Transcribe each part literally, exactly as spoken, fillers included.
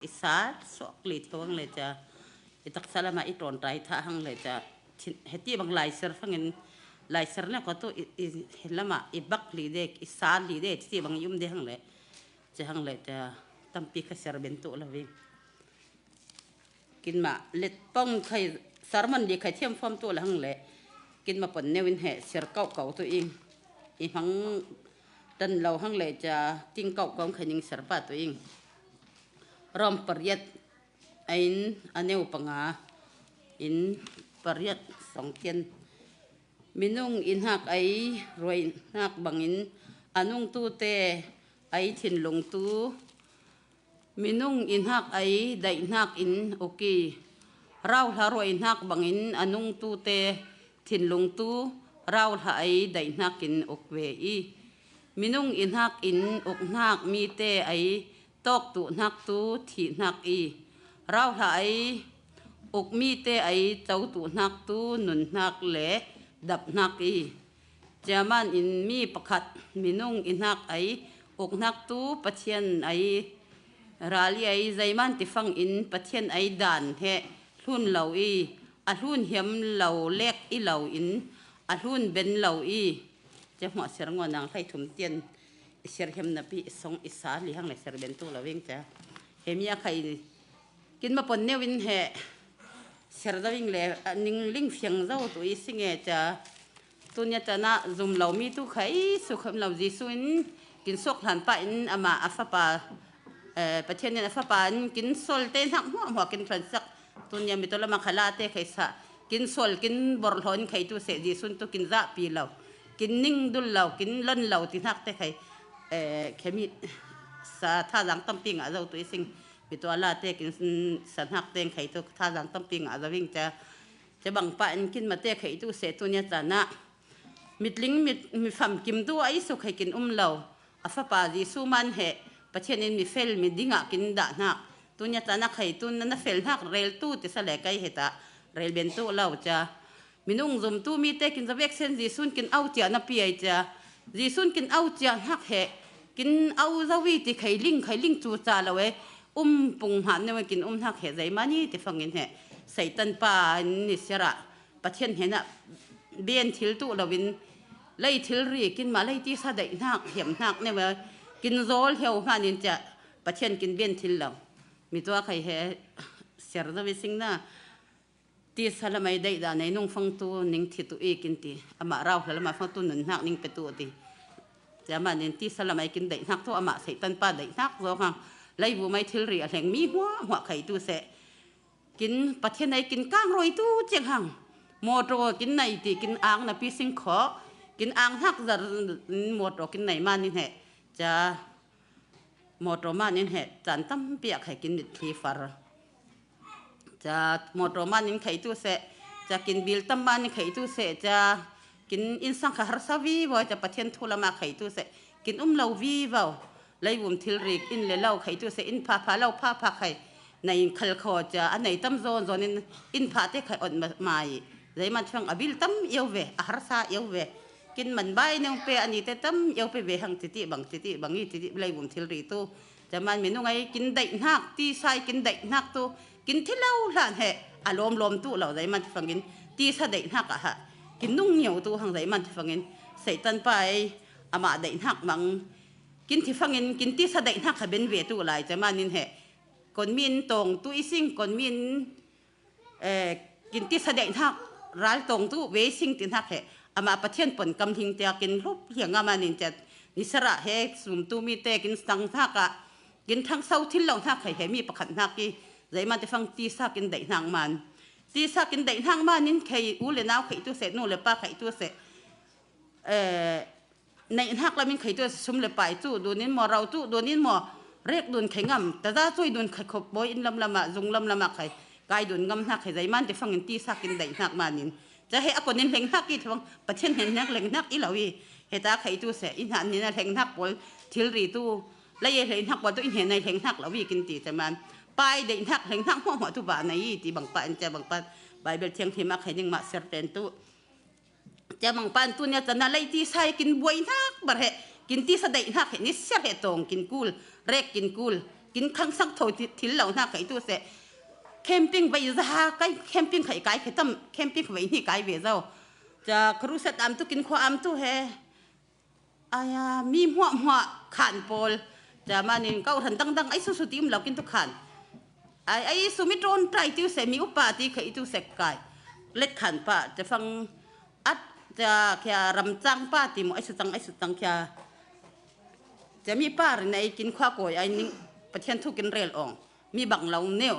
I sal suak li theu hang le ca, i taksa lama i ṭawn ṭai tha hang le ca, thin, heti bang laiser fangin, laiser ne ko tu i, i, he lama i bak li de, i sal li de, ti bang i um de hang le, ca hang le ca, tampi ka ser ben tu lo ving. Kin ma let pong khai, sermon li khai thiam fom tu la hang le, kin ma pon neu in he ser kau kau tu ing, i hmang tan lo hang le ca, ting kau kau khai ning ser pa tu ing. Rom pariat, a in a neu panga in pariat song tian. Minung i hnak ei ruai hnak bangin a nungtute ei thinlungtu. Minung i hnak ei daih hnak in uk i, rauhla ruai hnak bangin a nungtute thinlungtu, rauhla ei daih hnak in uk ve i. Minung i hnak in uk hnak mite ei tawk tuh hnak tu, thih hnak i. Rauhla ei uk mite ei co tuh hnak tu, nun hnak le dap hnak i. Cia man in mi pakhat minung i hnak ei uk hnak tu Pathian ei ral i ei, zeiman tifang in Pathian ei dan he hlun lo i, a hlun hiam lo lek i lo in a hlun ben lo i. Cia hmuah ser ngaw nang hlei thum tian i ser hiam napi i song i sa li hang le ser ben tu lo ving cia. He mi a khai kin ma pon neu in he ser zo ing le, a, ning ling fiang zo tu i si nge cia. Tunia cana zum lo mi tu khai su kham lo Jesu in kin sok hlan pa in ama a fapa, eh, Pathian in a fapa in kin sol te hnak hmuah hmuah kin thlan sak. Tunia mi to lama khala te khai sa. Kin sol, kin bor hlon khai tu se Jesu tu kin zah pi lo. Kin ning dul lo, kin lon lo ti hnak te khai. Eh, khemi sa tha zang tampi ngah zo tu i sing. Mi to ala te kin sa hnak te khai tu tha zang tampi ngah zo ving cia. Cia bang pa in kin ma te khai tu se tunia cana. Mitling mit, mi fam kim tu a i su khai kin um lo. A fapa Jesu man he, Pathian in mi fel mi dingah kin dah hnak. Tunia cana khai tu na, na fel hnak rel tu ti sa le kai he ta, rel ben tu lo cia. Minung zum tu mi te kin zavek sen Jesu kin au cia na pi ai cia. Jesu kin au cia hnak he, kin au zawi ti khai ling, khai ling cu ca lo e. Um pung hman neu e kin um hnak he zeimani ti fangin he. Satan pa in ni sera. Pathian hnenah ben thil tuh loin lei thilri kin ma lei tisa daih hnak, hiam hnak neu a kin zawl hiau hmanin cia Pathian kin ben thil lo. Mi tua khai he ser zo i singna tisa lamai daih dah nei nung fangtu ning thi tu i kin ti. Amah rau hla lamah fangtu nun hnak ning pe tu ti. Cia manin tisa lamai kin daih hnak tu amah Satan pa daih hnak zaw hang. Lei bu mai thilri a hleng mi hmuah hmuah khai tu seh. Kin Pathian ei kin kang roi tu ciang hang. Mawtaw kin nei ti kin ang napi sing khaw. Kin ang hnak zar mawtaw kin nei manin he. Cia mawtaw manin he. Can tampi a khai kin mit thli far. Cia mawtaw manin khai tu seh. Cia kin bil tam manin khai tu seh. Cia kin insang kha harsa vivo. Cia Pathian thu lama khai tu seh. Kin um lo vivo. Leivum thilri in le lo khai tu seh in pha pha lo pha pha khai. Na in khal khaw cia a nei tam zawn zawn in in pha te khai on ma, ma i. Zeiman thang a bil tam iau ve, a harsa iau ve. Kin man bai neu pe a ni te tam iau pe ve hang titi bang, titi bang i, titi leivum thilri tu. Cia man minung ei kin daih hnak, tisa ei kin daih hnak tu. Kin thi lo hlan he, a lawm lawm tu lo zeiman fangin. Tisa daih hnak a ha. Kin nung ngiau tu hang zeiman fangin. Satan pa ei, amah daih hnak mang. Kin thi fangin kin tisa daih hnak kha ben ve tu lai cia manin he. Kon min tawng tu i sing, kon min, eh, kin tisa daih hnak ral tawng tu ve i sing ti hnak he. Amah Pathian pon kam hling tia kin hlup hliang a manin cia ni sara he sum tu mi te kin sang hnak a. Kin thang sau thil lo hnak khai he mi pakhat hnak i. Zeiman te fang tisa kin daih hnak man. Tisa kin daih hnak manin khai u le nau khai tu seh, nu le pa khai tu seh. Eh, Neih hnak lamin khai tu sum le pai tu dunin maw, rau tu dunin maw, rek dun khai ngam, taza cui dun khai khop bawi in lam lama, zung lam lama khai, kai dun ngam hnak khai zeiman te fangin tisa kin daih hnak manin. Ca he a konin hleng hnak i thawng, Pathian hnen hnak hleng hnak i lo i, he ta khai tu seh, i hna nin a hleng hnak pawl thilri tu, lei e hleng hnak pawl tu i hnen a hleng hnak lo i kin ti ca man. Pai daih hnak hleng hnak hmuahhmuah tu ba na i ti bang pa in ca bang pa, Bible thiang thim a khai ning mah ser ten tu. Cia mang pan tunia cana lei tisa i kin buai hnak bar he, kin tisa daih hnak he, ni ser he tawng kin kul, rek kin kul. Kin khang sang tho thil lo hna khai tu seh. Camping vai za kai camping khai kai khai tam camping vai ni kai ve zo. Ca crusade am tu kin khua am tu he. Aya mi hmuah hmuah khan pawl. Ca manin kau ran dang dang ai su su ti um lo kin tu khan. Ai ai su mi ton tai tiu seh mi upa ti khai tu seh kai. Let khan pa ca fang at ca kia ram cang pa ti mu ai su cang ai su cang kia. Ca mi pa rin ai kin khua koi ai ning Pathian thu kin rel ong mi bang lo neu.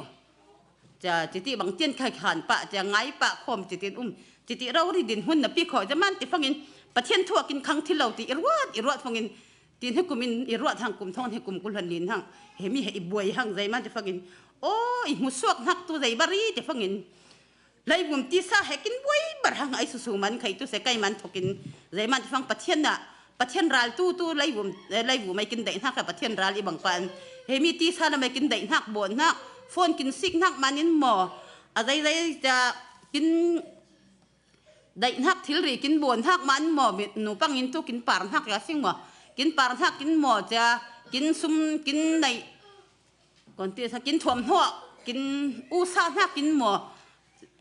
Ca citi bang tian khai khan pa ca ngai pa khom citi um citi rau ri din hun na pi kho ca man ti fangin Pathian thu a kin khang thil lo ti i ruat i ruat fangin tin he kumin i ruat hang kum thong he kum kul han lin hang he mi he i buai hang zai man ti fangin o i hmu suak hnak tu zai bari ti fangin Leivum tisa he kin buai bar hang ai su su man khai tu se kai man thokin zai man fang Pathian na Pathian ral tu tu leivum eh, leivum ai kin dai hnak he Pathian ral i bang pan he mi tisa na mai kin dai hnak bon hnak phone kin sik hnak man in mo a zai zai ca kin dai hnak thil ri kin bon hnak man mo mi nu pang in tu kin par hnak ya sing mo kin par hnak kin mo ca kin sum kin nai Kon ti sa kin thuam hnawh kin usa hna kin maw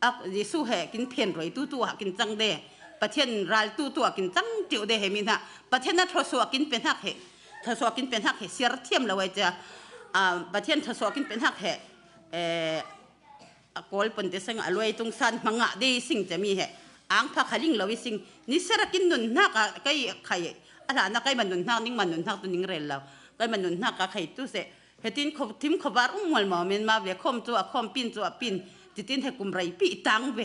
a Jesu he kin phen roi tu tu ah kin cang de Pathian ral tu tu ah kin cang tiu de he mi hna Pathian a thawsuah kin pe hnak he thawsuah kin pe hnak he siar thiam lo ai cia Pathian thawsuah kin pe hnak he a kawl pon te seng a luai tung san hmanga de sing cia mi he ang pha khaling lo i sing ni ser a kin nun hnak a kai khai a hlan a kai ma nun hnak ning ma nun hnak tu ning rel lo kai ma nun hnak a khai tu se Hetin kho thim kho var um mual maw men ma ve khom chu a khom pin chu a pin titin he kum rei pi tang ve.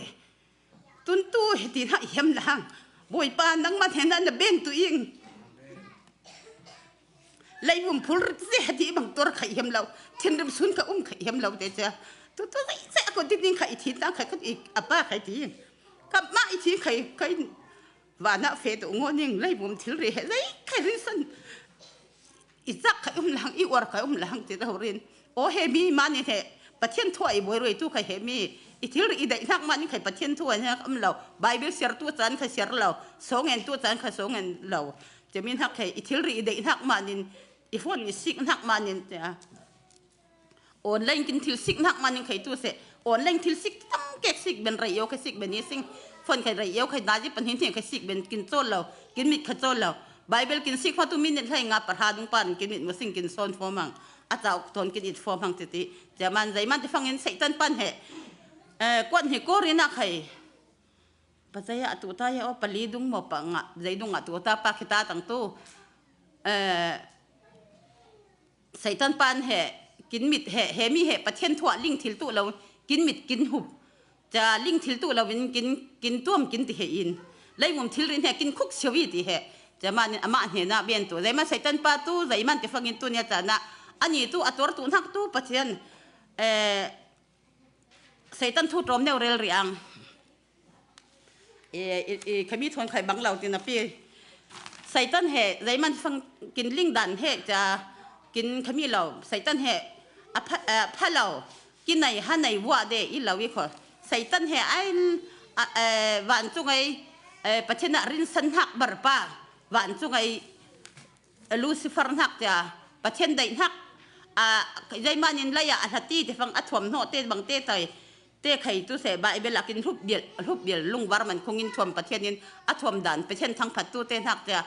Tun tu hetin ha hem lang. Boi pa nang ma thena na ben tu ing. Lei vum phul rit se heti bang tor khai hem lo. Thin rim sun ka um khai hem lo te cha. Tu tu zai zai ko tin khai thi tang khai ka i apa khai ti. Ka ma i thi khai khai va na fe tu ngo ning lei vum thil ri he zai khai ri san. I cak khai um lang, i uar khai um lang ti ta horin. O he mi mani he, Pathian thua i buai roi tu khai he mi, i thil ri i daih hnak mani khai Pathian thua hnak um lo. Bible siar tu caan khai siar lo, song en tu caan khai song en lo. Te mi hnak khai, i thil ri i daih hnak manin, i phone i sik hnak manin, te a. Online kin thil sik hnak manin khai tu se. Online thil sik tam kek sik ben rei yo khai sik ben i sing. Phone khai rei yo khai nazi pan hin hin khai sik ben kin chawl lo, kin mit khai chawl lo. Bible kin sik hmatu minute hlei nga parha dung pan kin mit mu sing kin sawn fawm ang. A cauk tawn kin it fawm ang titi. Tia man zei man ti fangin Satan pan he. Eh, kuat hi kor ina khai. Pa zei a tu ta ya o pali dung mo pa nga zei dung a tu ta pa khita tang tu. Eh, Satan pan he kin mit he he mi he Pathian thua ling thil tu lo kin mit kin hup. Ca ling thil tu lo in kin kin tuam kin ti he in. Lei ngum thil rin he kin khuk siawi ti he. Ca manin ama hne na bian tu. Zei man Satan pa tu, zei man ti fangin tu nia ca na. Ani tu a tuar tu hnak tu Pathian. Eh, Satan thu tawm neu rel ri ang. I, i, i khami thuan khai bang lo tin a pi. Satan he, zei man fang kin ling dan he ca kin khami lo. Satan he a pha, a pha lo. Kin nei ha nei vua de i lo i kho. Satan he ai a, a, van chung ai a, Pathian a rin san hak bar pa. Van chung ai Lucifer hnak tia Pathian daih hnak a zei manin lei ah a hlati te fang a thuam hnawh te bang te tai te khai tu se Bible ah kin hlup bial hlup bial lungvar man khungin thuam Pathian in a thuam dan Pathian thangphat tu te hnak tia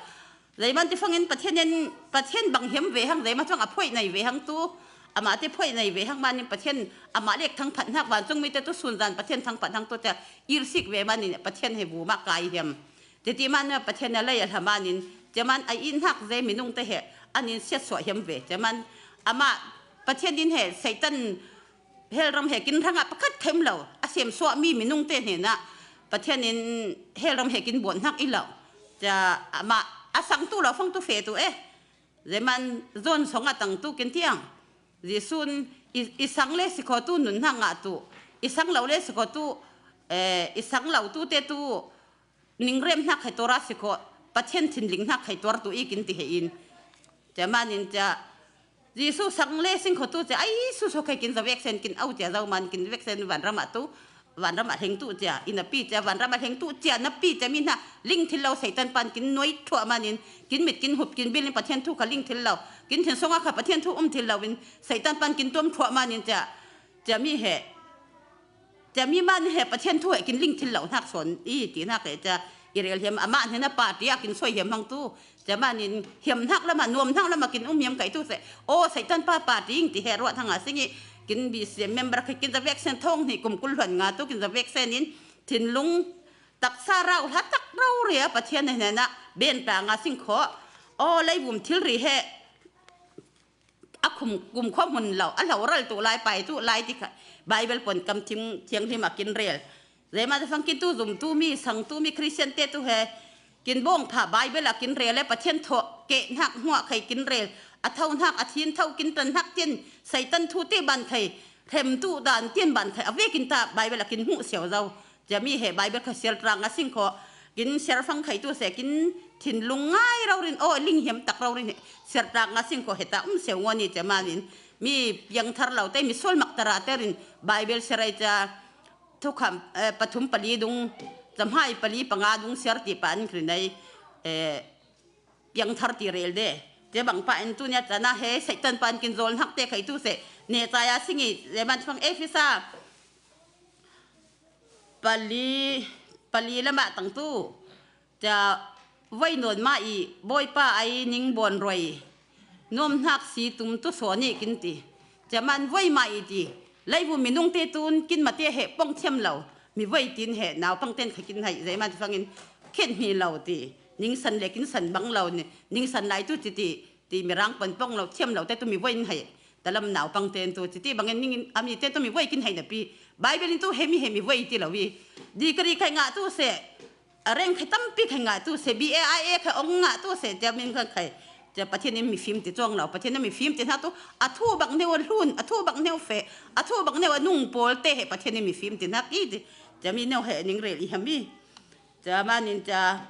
zei man ti fangin Pathian in Pathian bang hiam ve hang zei ma chuang a phoih nei ve hang tu amah te phoih nei ve hang manin Pathian amah lek thangphat hnak van chung mi te tu sun zan Pathian thangphat hang tu tia irsik ve manin Pathian he bu ma kai hiam Titi man Pathian a lei a hla manin, tia man a in hnak zei minung te he an in siat suah hiam ve. Tia man amah Pathian in he Satan hel ram he kin hrang a pakhat khem lo a siam suah mi minung te hne na Pathian in hel ram he kin buan hnak i lo. Tia amah a sang tu lo fang tu fe tu eh. Zei man zon song a tang tu kin tiang. Jesun i, i sang le si kho tu nun hna ngah tu. I sang lo le si kho tu, eh, i sang lo tu te tu ning rem hnak khai tora si kho. Pathian thinling hnak khai tor tu i kin ti he in. Tia manin tia Jesu sang le sing kho tu tia ai su so khai kin za vek sen kin au tia zau man kin vek sen van ram ah tu. vanram a hlengtu cia, i napi cia, vanram a hlengtu cia, napi cia mi hna ling thil lo, Satan pan kin nuai thuah manin, kin mit kin hup kin bil in Pathian thu kha ling thil lo, kin thin sunga kha Pathian thu um thil lo in, Satan pan kin tuam thuah manin cia, cia mi he, cia mi man he Pathian thu he kin ling thil lo hnak sawn i ti hnak he cia, i rel hiam amah hnen a party a kin soi hiam hang tu, cia manin hiam hnak lama, nuam hnak lama kin um hiam kai tu seh. Aw, Satan pa party ing ti he ruah thang a sing i, kin B C M member kha kin zavek sen thong hnih kum kul hluan nga tu kin zavek sen in thinlung taksa rau hla tak rau ria Pathian he hnena ben tlang a sing kho. Aw, leivum thilri he a khum, kum khua hmun lo, a hlo ral tu lai, pai tu lai ti kha Bible pon kam thim thiang hlim a kin rel. Zeima te fang kin tu zum tu mi, sang tu mi, Christian te tu he kin bawng pha Bible a kin rel le Pathian thawh keh hnak hmuah khai kin rel, a tho hnak, a thin tho kin tan hnak tin, Satan thu te ban khai, hrem tu dan tin ban khai, a vekin ta Bible a kin hmuh siau zo. Cia mi he Bible kha siar tlang a sing kho, kin siar fang khai tu seh, kin thinlung ngai rau rin, aw, ling hiam tak rau rin he siar tlang a sing kho, he ta um siau ngawh ni cia manin, mi piang thar lo te, mi sual mak tara te rin Bible siar ai cia, thukham, eh, pathum pali dung, camhai pali panga dung siar ti pan kri nai, eh, piang thar ti rel de. Te bang pa in tu nia cana he Satan pan kin zol hnak te khai tu seh, ne caya sing i, le man fang Efesa pali, pali lama tang tu, cia voi nawn mah i, Bawipa ai ning bawn roi, nuam hnak si tum tu sawn i kin ti. Cia man voi mah i ti, leivum minung te tun kin mate he pong thiam lo, mi voi tin he naupang ten kha kin hai, zeima te fangin khen hmi lo ti, ning san le kin san bang lo ni, ning san lai tu ci ti, ti mirang pon pong lo, thiam lo te tu mi voi in hai. Talam naupang ten tu, citi bangin ning in, a mi te tu mi voi kin hai napi. Bible in tu hemi, hemi voi ti lo i. Degree khai ngah tu seh, a rank khai tampi khai ngah tu seh, B A I A khai ong ngah tu seh, cia min khai khai. Cia Pathian in mi fim ti cuang lo, Pathian in mi fim ti hna tu, a thu bang neu a hlun, a thu bang neu feh, a thu bang neu a nung pawl te he Pathian in mi fim ti hna ki ti. Cia mi neu he ning rel i hemi. Cia manin cia,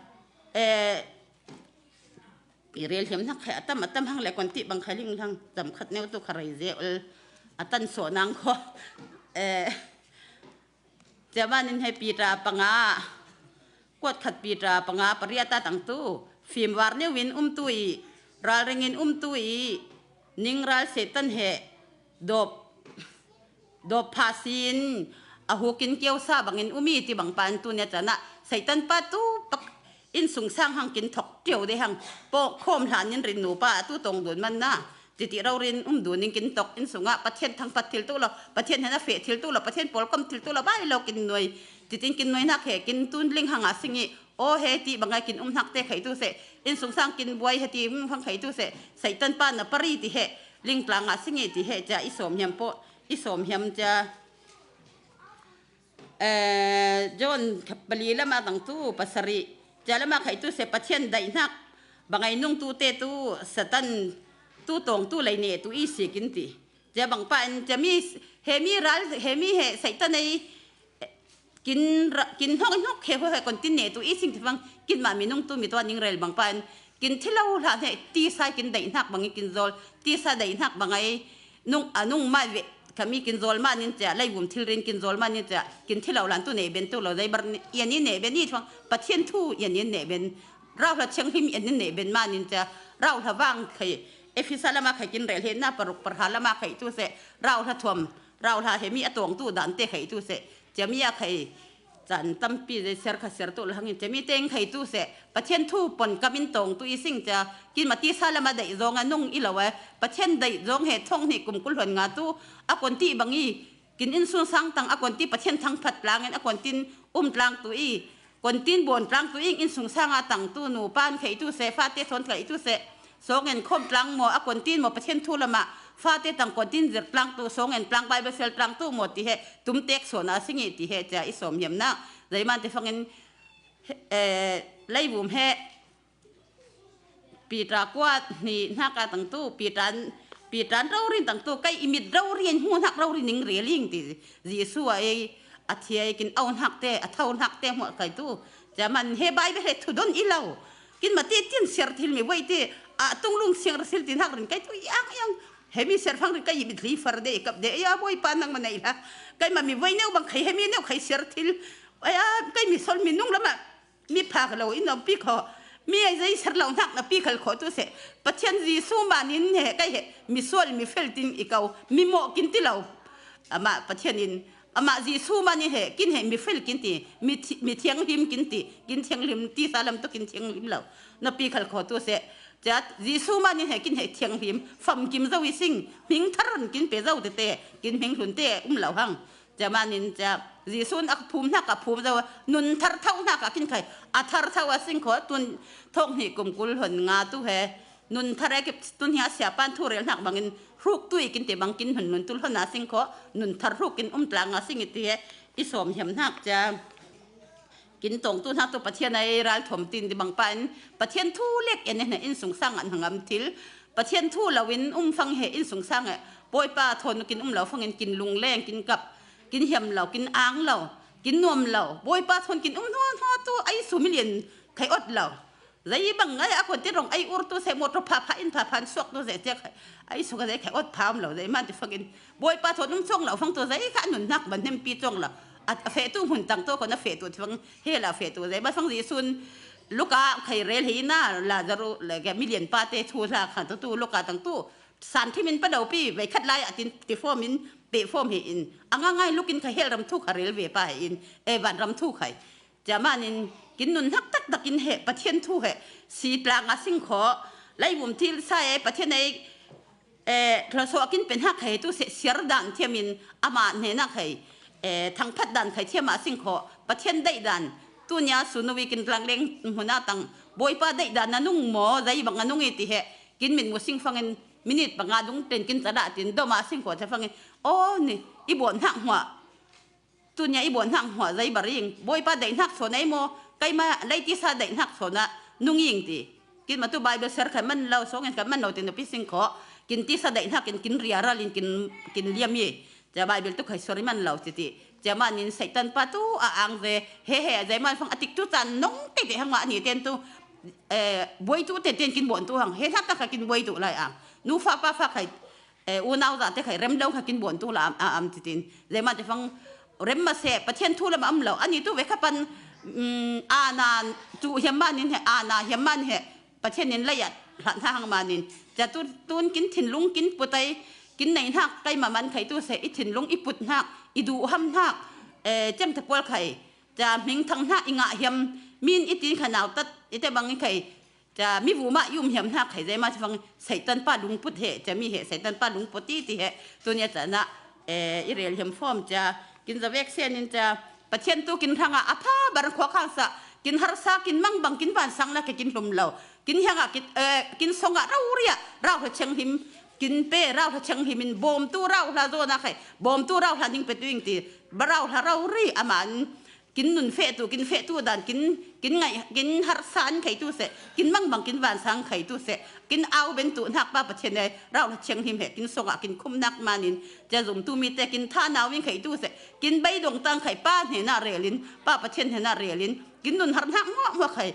eh, i rel hiam hnak khai a tam, a tam hang le kon ti bang khai ling hang, tam khat neu tu kha rei ze ul, a tan so nang kho. Eh, cia manin he Peter panga, kuat khat Peter panga pariat a tang tu, fimvar neu in um tu i, ralring in um tu i, ning ral Satan he dop, dop pha sin, a hukin kiosa bangin um i ti bang pan tu nia cana, Satan pa tu pak, innsungsang hang kin thok tio de hang, po khom hlan in rin nupa a tu tong dun man na. Titi rau rin um dun in kin tok, innsungah Pathian thangphat thil tu lo, Pathian hena feh thil tu lo, Pathian pawlkom thil tu lo, bai lo kin nuai. Titin kin nuai hnak he kin tun ling hang a sing i, aw he ti bang a kin um hnak te khai tu seh, innsungsang kin buai he ti um hang khai tu seh, Satan pa na pari ti he, ling tlang a sing i ti he cia i sawm hiam po, i sawm hiam cia. Eh, John pali lama tang tu, pasari cia lama khai tu seh, Pathian daih hnak, bangai nung tu te tu, Satan tu tong tu lei ne tu i si kin ti. Cia bang pa in, cia mi, he mi ral, he mi he Satan ei, kin ra-, kin hnok, hnok he ho he kon tin ne tu i sing ti fang, kin ma mi nung tu mi tua ning rel bang pa in, kin thilo hla he, tisa kin daih hnak bang i kin zol, tisa daih hnak bang ai, nung, a nung mai ve, kami kin zol manin cia, leivum thil rin kin zol manin cia, kin thilo lan tu ne ben tu lo, zai bar ni, ian i ne ben i thuang, Pathian thu ian i ne ben, rauhla thianghlim ian i ne ben manin cia, rauhla vang khai, Efesa lama khai kin rel he na paruk parha lama khai tu seh, rauhla thuam, rauhla he mi a tong tu dan te khai tu seh, cia mi a khai, Caan tampi zei siar kha siar tu lo hangin cia mi teng khai tu seh, Pathian thu pon kam in tong tu i sing cia, kin ma tisa lama daih zong a nung i lo e, Pathian daih zong he thong hnih kum kul hluan nga tu, a kon ti bang i, kin innsungsang tang a kon ti Pathian thangphat tlang in a kon tin um tlang tu i, kon tin bawn tlang tu i, innsungsang a tang tu nupa in khai tu seh, fate sawn khai tu seh, Sawng en khawm tlang maw, a kon tin maw, Pathian thu lama fate tang kon tin zir tlang tu, sawng en tlang Bible siar tlang tu maw ti he, tum tek sawn a sing i ti he cia i sawm hiam nak. Zeiman te fangin, eh, leivum he, Peter kuat hnih hnak a tang tu, Peter, Peter raurin tang tu, kei i mit raurin, hmu hnak raurin ning reling ti, Jesu a ei, a thiai kin au hnak te, a thau hnak te hmuah kai tu. Cia man he Bible he thudon i lo. Kin mate tin siar thil mi voi te, a tunglung siang rasil tin hak rin kai tu iang iang. Hemi ser fang ring ka i mitli far de, i kap de, "Aya, Bawipa, nangma nei la. Keima mi voi neu bang khai, hemi neu khai ser thil. Aya, kei mi sol mi nung lama mi phak lo, i nompi kho. Mi ai zei ser lo hnak na pi khal kho tu se. Pathian Jesu manin he, kei he, mi sol mi fel tin i kau, mi mo kin ti lo." Ama Pathian in, ama Jesu manin he, kin he mi fel kin ti, mi thi-, mi thianghlim kin ti, kin thianghlim ti sa lam tu kin thianghlim lo. Na pi khal kho tu se. Cia Jesu manin he kin he thianghlim, famkim zo i sing, hming thar kin pe zo tete, kin hming hlun te um lo hang. Cia manin cia Jesu in a phum hnak a phum zo, nun thar tho hnak a kin khai, a thar tho a sing kho, tun thawng hnih kum kul hon nga tu he, nun thar e kip tun hi a siapan thu rel hnak bangin hruk tu i kin te bang kin hun nun tul hon a sing kho, nun thar hruk kin um tlang a sing i ti he, i sawm hiam hnak cia. Kin tawng tu hnak tu Pathian ai ral thawm tin di bang pa in Pathian thu lek en hna insung sang ah hnangam thil. Pathian thu lo in um fang he insung sang ah Bawipa thawn kin um lo fangin kin lungleng, kin kap, kin hiam lo, kin ang lo, kin nuam lo. Bawipa thawn kin um hnaw hnaw tu ai su milian khai ot lo. Zei bang ngai a kon ti rong ai ur tu se motor pha pha in pha phan suak tu zei tiak khai. Ai su ka zei khai ot pha um lo zei man ti fangin. Bawipa thawn um chuang lo fang tu zei kha nun hnak ban hnem pi chuang lo. A fe tu hun tang tu kon a fe tu ti fang he la fe tu zei ma fang Jesu in Luka khai rel hi na Lazarus le ke milian pa te thu hla khan tu tu Luka tang tu san thim in pa do pi vei khat lai a tin ti form in pe form hi in. A nga ngai lukin kha hel ram thu kha rel ve pa hi in. E van ram thu khai. Cia manin kin nun hnak taktak in he Pathian thu he si tlang a sing kho, lai vum thil sa e Pathian ei, eh, thlasawh kin pe hnak he tu se siar dan thiam in ama hne nak he, eh, thangphat dan khai thiam a sing kho, Pathian deih dan, tunia su nuwi kin tlang leng hmuna tang, Bawipa deih dan a nung maw, zei bang a nung i ti he, kin min mu sing fangin minit panga dung ten kin tada tin dom a sing kho te fangin, aw ni, i bawn hnak hmuah. Tunia i bawn hnak hmuah zei baring, Bawipa deih hnak sawn ei maw, keima leitisa deih hnak sawn ah nung ing ti. Kin matu Bible ser khai man lo, sawngin khai man lo ti nupi sing kho, kin tisa deih hnak in kin riaral in kin, kin liam i. Cia Bible tu khai sori man lo ti ti. Cia manin Satan pa tu a ang ve, he he, zei man fang a tik tu can nong te te hang ma ni ten tu, eh, buai tu te ten kin bawn tu hang, he hnak ta kha kin buai tu lai ang. Nu fa pa fa khai, eh, unau zate khai rem lo kha kin bawn tu la am, a am titin. Zei man te fang rem ma se, Pathian thu lam am lo. Ani tu ve kha pan, mm, ana tu hiam manin he, ana hiam man he, Pathian in lei ah hlat hna hang manin. Cia tu, tun kin thinlung kin putai, kin nei hnak keima man khai tu se, i thinlung i put hnak, i duh ham hnak, eh, cem te pual khai. Cia hming thang hnak i ngah hiam, min i tin kha nau tat, i te bang i khai. Cia mi vumah i um hiam hnak khai zei ma fang Satan pa lungput he, cia mi he, Satan pa lungput ti ti he, tunia cia na, eh, i rel hiam form cia, kin zavek sian in cia, Pathian tu kin hrang a, a pha bar khua khang sa, kin harsa, kin mang bang, kin van sang la ke kin hlum lo, kin hiang a, kin, eh, kin song a rau ria, rau hla cheng him, kin pe, rau hla cheng him in bawm tu rau hla zo na khai, bawm tu rau hla ning pe tu ing ti, ba rau hla rau ri, a man, kin nun feh tu, kin feh tu dan, kin, kin ngai, kin harsa an khai tu se, kin mang bang, kin van sang khai tu se, kin au ben tu hnak pa Pathian e, rau hla cheng him he, kin song a, kin khum hnak manin, cia zum tu mi te, kin tha nau in khai tu se, kin beidong tang khai pa hne na rel in, pa Pathian hne na rel in, kin nun har hnak muah muah khai,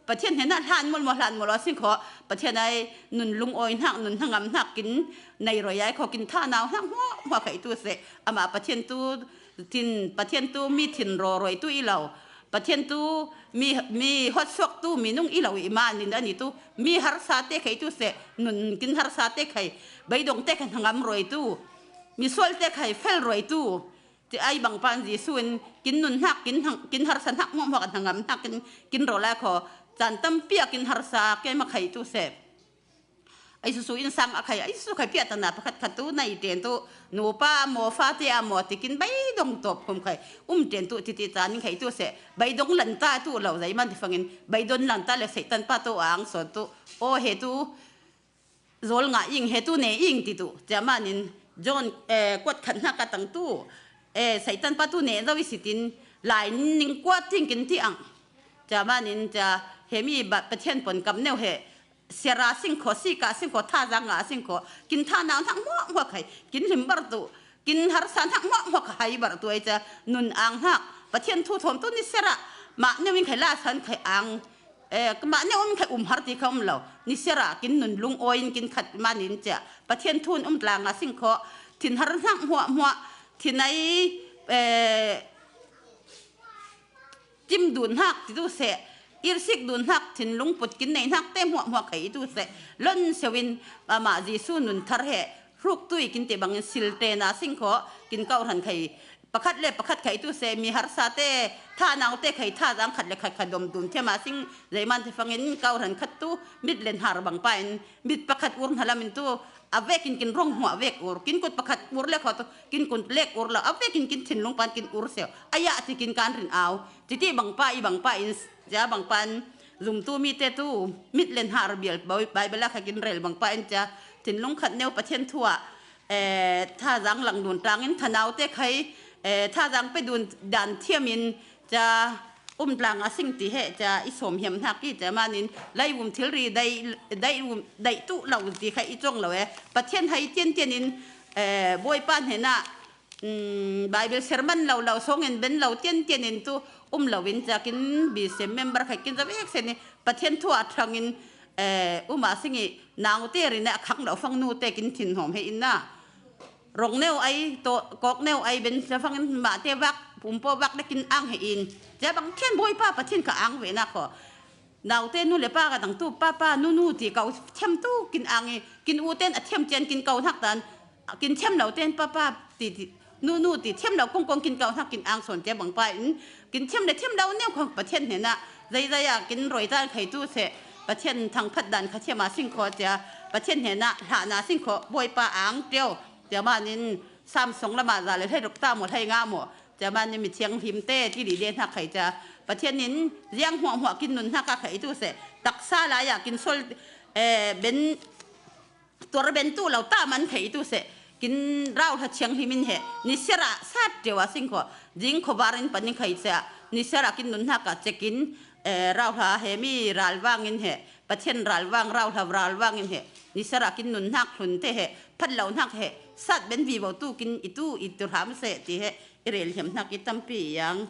Pathian hne na hlan mol mol, hlan mol a sing kho, Pathian ai nun lungawi hnak, nun hnangam hnak kin nei roi ai kho, kin tha nau hnak muah muah khai tu se, ama Pathian tu tin Pathian tu mi thin raw roi tu i lo. Pathian tu mi, mi hot suak tu mi nung i lo i manin ani tu mi harsa te khai tu se, nun kin harsa te khai, beidong te khai hnangam roi tu, mi sual te khai fel roi tu. Ti ai bang pan Jesu in kin nun hnak, kin hang, kin harsa hnak muak muak hnangam hnak kin, kin raw lai kho, can tampi a kin harsa keima khai tu se. Ai susu in sang a khai, ai susu khai piah tana pakhat khat tu na i ten tu, nupa maw, fate a maw, ti kin beidong tawp khum khai, um ten tu, titi tan in khai tu se, beidong lanta tu lo zei man ti fangin, beidong lanta le Satan pa tu ang sawn tu, aw he tu, zawl ngah ing, he tu ne ing ti tu, cia manin, John, eh, kuat khat hnak a tang tu, eh, Satan pa tu ne zo i sitin, lai ning kuat ting kin ti ang, cia manin, cia, he mi ba Pathian pon kam neu he, siara sing kho, sika sing kho, tha zang nga sing kho, kin tha nau hnak muak muak khai, kin hlim bar tu, kin harsa hnak muak muak khai bar tu ai cia, nun ang hnak, Pathian thu thawm tu ni siara, mah neu in khai la san khai ang, Eh, kama ne um khai um har ti kha um lo. Ni sera kin nun lung oin kin khat manin cha. Pathian thun um tlanga sing kho. Thin har hnak hmuah hmuah. Thin ai, eh, tim dun hnak ti tu se. Irsik dun hnak thin lung put kin nei hnak te hmuah hmuah khai tu se. Lon sewin ama Jesu nun thar he. Hruk tui kin te bangin sil te na sing kho. Kin kau hran khai. Pakhat le pakhat khai tu se mi harsa te, tha nau te khai tha zang khat le khat khat dom dum thiam a sing, zeiman te fangin kau hran khat tu, mit len har bang pa in, mit pakhat ur hna lam in tu, a vekin kin rong hmuah vek ur, kin kut pakhat ur le kho tu, kin kut lek ur lo, a vekin kin thinlung pan kin ur seo, a ya ti kin kan rin au, titi bang pa i bang pa in, ja bang pan, zum tu mi te tu, mit len har bial, Bible a kha kin rel bang pa in ja, thinlung khat neu Pathian thu ah, eh, thazang lang dun tangin thanau te khai, eh, thazang pe dun dan thiam in cha um tlang a sing ti he cha i sawm hiam hnak i cha manin lai um thilri dai, dai um, dai tu lo ti khai i chong lo e. Pathian hai tian tian in, eh, Bawipa hnena, um, Bible sermon lo lo song in ben lo tian tian in tu um lo in cha kin bi sem member khai kin za vek sen i Pathian thu a thang in, eh, um a sing i nau te rin a khang lo fang nu te kin thin hawm he in na. Rong neu ai, to, kawk neu ai ben sa fangin mah te vak, pumpo vak le kin ang he in. Ca bang thian Bawipa Pathian ka ang ve na kho. Nau te nu le pa ka dang tu, papa, nu nu ti kau thiam tu kin ang i, kin u ten a thiam cian kin kau hnak tan, kin thiam lo ten papa ti, ti, nu nu ti thiam lo kong kong kin kau hnak kin ang son ca bang pa in, kin thiam le thiam lo neu kho Pathian hnena, zai zai a kin roi tan khai tu se, Pathian thang phat dan kha thiam a sing kho ca, Pathian hnena, hla na sing kho, Bawipa ang teo. Tia manin Samsung lama za le hlei ruk ta maw, hlei nga maw. Tia manin mi thianghlim te ti li de hnak khai cia. Pathian in ziang hmuah hmuah kin nun hnak a khai tu se. Taksa lai ah kin sol, eh, ben, tuar ben tu lo ta man khai tu se. Kin rau hla thianghlim in he. Ni sera sat teo a sing kho. Ding kho bar in pan in khai cia. Ni sera kin nun hnak a cekin, eh, rau hla he mi ral vang in he. Pathian ral vang, rau hla ral vang in he. Ni sera kin nun hnak hlun te he. Phat lo hnak he. Sat ben vivo tu kin i tu i tu hram se ti he. I rel hiam hnak i tampi yang.